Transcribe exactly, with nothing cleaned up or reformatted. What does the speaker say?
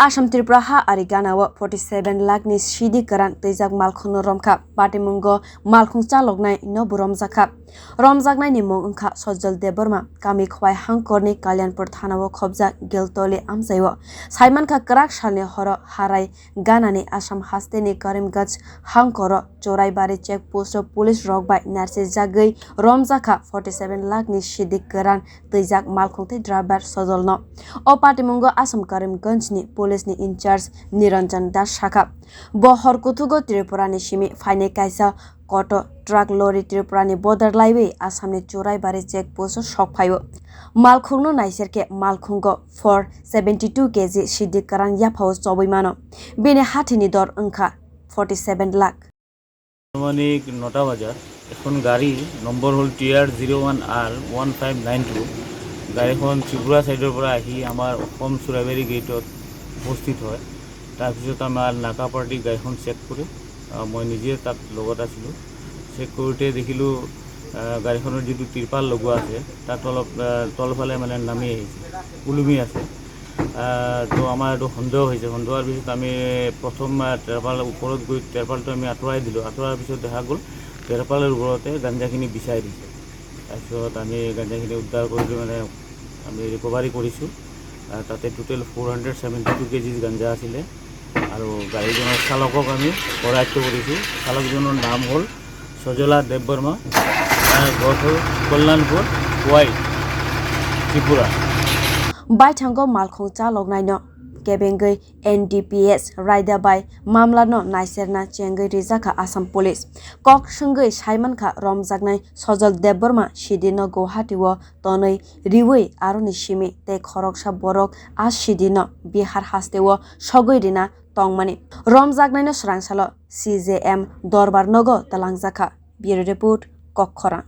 Assam Tripura ha ari ganao forty seven lakh ni sidi kwran twijak malkhungno romkha. Patimungo malkhung chaloknai no bo romjakha. Romjaknaini mung wngkha Sojol Debbarma, kami Khwai Hangkorni Kalyanpur thanao khobjak Geltoli amchaio. Saimankha kwrak salni horo harai ganani Assam hasteni Karimganj hangkoro Choraibari check post o police rok bai narsijagwi romjakha forty seven lakh ni sidi kwran twijak malkhung tei driver Sojolno. O patimungo Assam Karimganjni police ni in-charge Niranjan Das sakha, bo hor kuthugo Tripurani simi phainai kaisa koto truck lorry Tripurani border laiwi Assamni Choraibari check post o sok phaio. Malkhungno naiserkhe malkhungo four seventy two K G sidi kwran yaphao chobwi mano. Bini hathini dor wngkha forty seven lakh. আনুমানিক নটা বজাত এখন গাড়ী, নম্বৰ হ'ল টি আৰ zero' one আৰ one five nine two, গাড়ীখন ত্ৰিপুৰা ছাইডৰ পৰা আহি আমাৰ অসম চুৰাইবাৰী গেটত উপস্থিত হয়। তাৰপিছত আমাৰ নাকা পাৰ্টি গাড়ীখন চেক কৰে। আহ, মই নিজে তাত লগত আছিলোঁ। চেক কৰোঁতে দেখিলোঁ, আহ, গাড়ীখনৰ যিটো তিৰপাল লগোৱা আছে, তাত অলপ, আহ, তলফালে মানে নামি আহিছে, ওলমি আছে। আহ, তো আমাৰ এইটো সন্দেহ হৈছে। সন্দেহ হোৱাৰ পিছত আমি প্ৰথম, আহ, তিৰপাল ওপৰত গৈ তিৰপালটো আমি আঁতৰাই দিলোঁ। আঁতৰাৰ পিছত দেখা গ'ল তিৰপালৰ ওপৰতে গাঞ্জাখিনি বিছাই দিছে। তাৰপিছত আমি গাঞ্জাখিনি উদ্ধাৰ কৰিলোঁ, মানে আমি ৰিকভাৰী কৰিছোঁ। আহ, তাতে টোটেল ফ'ৰ হাণ্ড্ৰেড ছেভেণ্টি টু কেজিজ গাঞ্জা আছিলে। আৰু গাড়ীখনৰ চালকক আমি কৰায়ত্ত কৰিছোঁ। চালকজনৰ নাম হ'ল সজলা দেৱবৰ্মা, আহ, ঘৰ হ'ল কল্যাণপুৰ, খোৱাই, Tripura. Baithango malkhung chaloknaino kebengwi N D P S raida bai mamlano naiserna chengwi rijakha Assam Police. Kok swngwi saimankha romjaknai Sojol Debbarma sidino Guwahati o tonwi riwi aroni simi tei khoroksa borok a sidino Bihar hasteo sogwi rina tongmani. Romjaknaino swrangsalo C J M dorbar nogo twlangjakha. Bureau Report, Kokkhorang.